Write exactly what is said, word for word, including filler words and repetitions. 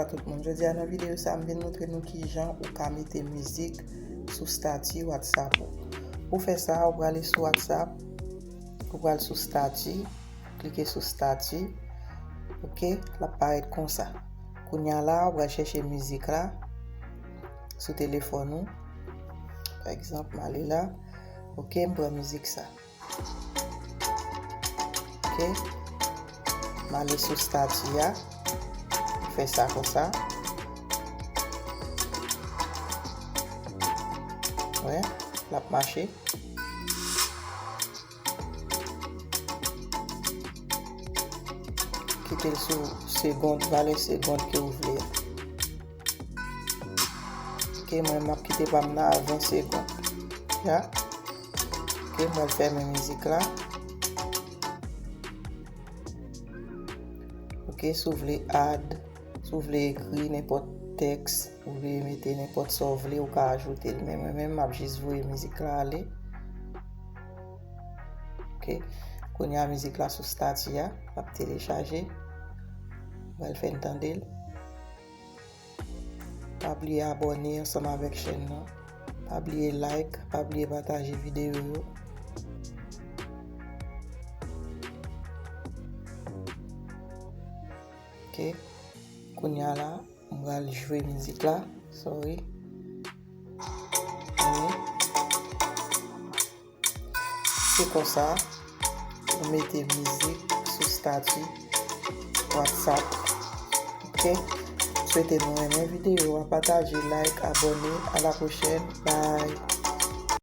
Tout moun, jodi a nan videyo sa, m vin montre nou kijan ou ka mete mizik sou stati WhatsApp ou. Pou fè sa, ou prale sou WhatsApp, ou pral sou stati, klike sou stati, ok, l ap parèt konsa. Kounye a la, ou pral chèche mizik la sou telefòn ou. Pa egzanp, m ale la, ok, m pran mizik sa. Ok. M ale sou stati a. M fè sa konsa. Wè, l ap mache. Kite l sou segond, valè segond ke ou vle a. Ok, mwen m ap kite pa m nan a ven segond. Ya. Ok, mwen fèmen mizik la. Ok, si w vle add, si w vle ekri nenpòt tèks, ou vle mete nenpòt sa w vle, ou ka ajoute l. Men mwen menm, m ap jis voye mizik la ale. Ok, kounye a mizik la sou stati a, l ap telechaje. Mwen fè n tande l. Pa bliye abòne ansanm avèk chèn nan. Pa bliye like, pa bliye pataje videyo yo. Ok. Kounye a la, m pral jwe mizik la. Sorry. Anyen. Se konsa ou mete mizik sou stati WhatsApp. Ok? M swete nou renmen videyo a, pataje, like, abòne. A la pwochèn. Bye!